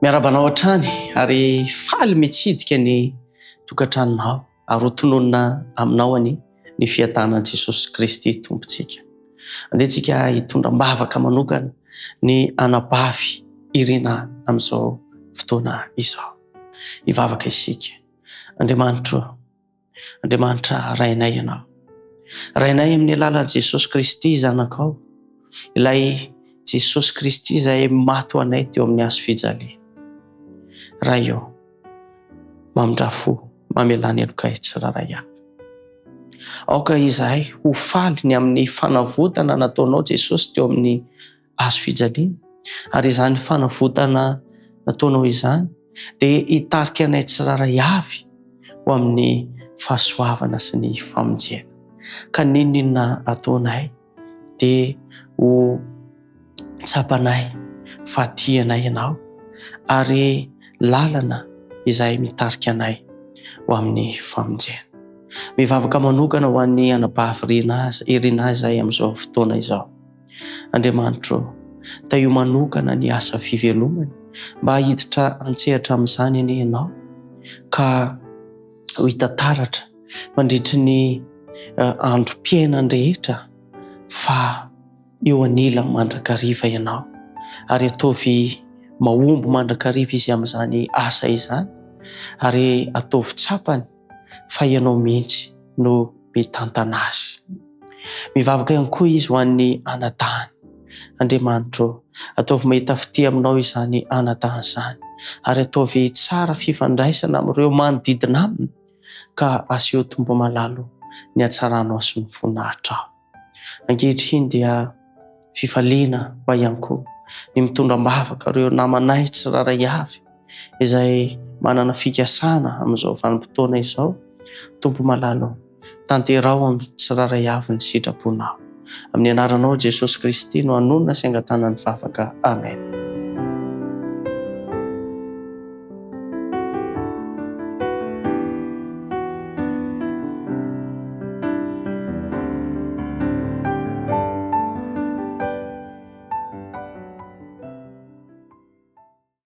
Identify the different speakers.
Speaker 1: Miarahaba anao hatrany ary faly mitsidika ny tokantranonao ary ho tononina aminao anie ny fiadanan'i Jesosy Kristy Tompontsika. Andeha tsika hitondra am-bavaka manokana ny anabavy Irina amin'izao fotoana izao. Hivavaka isika. Andriamanitro, Andriamanitra Rainay Ianao. Rainay amin'ny alalan'i Jesosy Kristy Zanakao, ilay Jesosy Kristy izay maty ho anay teo amin'ny hazo fijaliana. Ray ô, mamindrà fo, mamelà ny helokay tsirairay avy. Aoka izahay ho faly ny amin'ny fanavotana nataonao Jesosy teo amin'ny hazo fijaliana, ary izany fanavotana nataonao izany dia hitarika anay tsirairay avy ho amin'ny fahasoavana sy ny famonjena. Ka n'inon'inona ataonay dia ho tsapanay fa tia anay Ianao ary lalana izay mitarika anay ho amin'ny famonjena. Mivavaka manokana ho an'ny anabavy Irina izay amin'izao fotoana izao. Andriamanitro ô, tahio manokana ny asa fivelomany mba hiditra an-tsehatra amin'izany anie Ianao ka ho hita taratra mandritry ny androm-piainany rehetra fa eo anilany mandrakariva Ianao ary ataovy mahomby mandrakariva izy amin'izany asa izany ary ataovy tsapany fa Ianao mihitsy no mitantana azy. Mivavaka ihany koa izy ho an'ny anadahiny. Andriamanitro ô, ataovy mahita fitia aminao izany anadahiny izany, ary ataovy tsara fifandraisana amin'ireo manodidina aminy, ka aseho Tompo malala o, ny hatsaranao sy ny voninahitrao. Ankehitriny dia fifaliana ho ahy ihany koa ny mitondra am-bavaka ireo namanay tsirairay avy izay manana fikasana amin'izao vanim-potoana izao. Tompo malala ô, tanteraho amin'ny tsirairay avy ny sitraponao. Amin'ny anaranao Jesosy Kristy no anonona sy angatahana ny vavaka. Amen.